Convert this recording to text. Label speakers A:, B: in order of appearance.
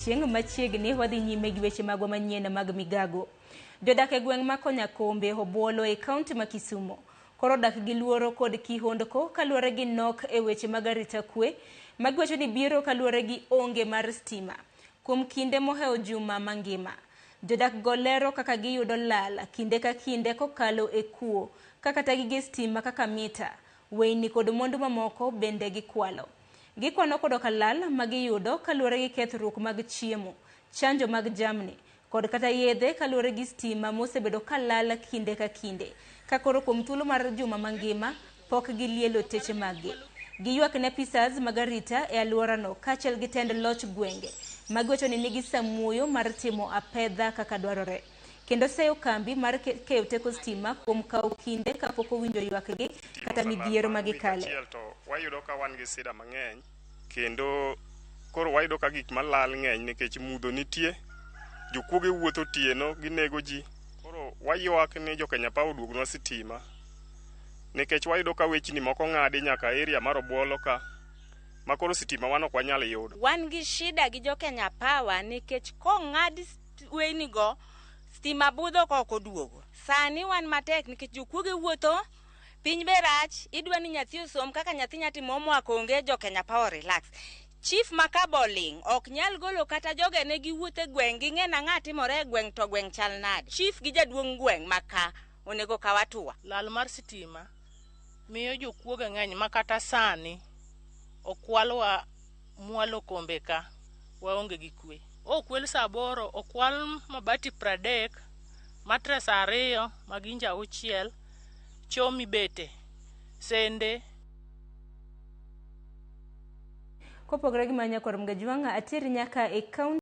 A: Chieng' machiegni wadhi nyime gi weche magwa manyien mag migago. Jodak e gweng' ma Konyakombe Obuolo e kaunti ma Kisumo koro odak gi luoro kod kihondko kaluwore gi nok e weche mag arita kwe ma giwacho ni biro kaluwore gi onge mar stima kuom kinde mohewo juma mangima. Jodak go lero kaka giyudo lal kinde ka kinde kokalo e kuo ka kata gige stima kaka mita, weyni kod mwandu mamoko bende gikwalo. Gikwano koda ka lal ma giyudo kaluwore gi kethruok mag chiemo, chanjo mag jamni, kod kata yedhe kaluwore gi stima mosebedo ka lal kinde ka kinde, ka koro kuom thuolo mar juma mangima pok gilielo teche maggi. Giywak ne apisas mag arita e alworano kaachiel gi tend loch gwenge ma giwacho ni nigi samuoyo mar timo apedha kaka dwarore. Kendo seyo kambi mar keyo teko stima kuom kawo kinde kapok owinjo ywakgi kata midhiero ma gikale.
B: Achiel to wayudo ka wan gi sida mang'eny kendo koro wayudo ka gik malal ng'eny nikech mudho nitie, jokuoge wuotho otieno ginego ji. Koro waywak ni jo Kenya Power oduognwa sitima nikech wayudo ka wechni moko ng'adi nyaka area mar Obuolo ka ma koro sitima wan ok wanyal yudo.
C: Wan gi shida gi jo Kenya Power nikech kong'ad weyni go stima budho ka ok oduogo. Sani wan matek nikech jokuoge wuotho, piny be rach, idwa ni nyathi osom kaka nyathi nya timo homework onge, jo Kenya Power relax. Chief ma ka boling ok nyal golo kata jogene giwuoth e gweng' ging'e nang'a timore e gweng' to gweng' chal nade. Chief gi jaduong' gweng' ma ka onego kaw atua.
D: Lal mar sitima miyo jokuoge ng'eny ma kata sani okwalwa mwalo kombe ka waonge gi kwe. Okwel saa aboro, okwal mabati 30, matres 2 mag inji 6, choo mibete, sende.
A: Kopogore gi mano nyakwar Mgajwang' ateri nyaka e kaunti.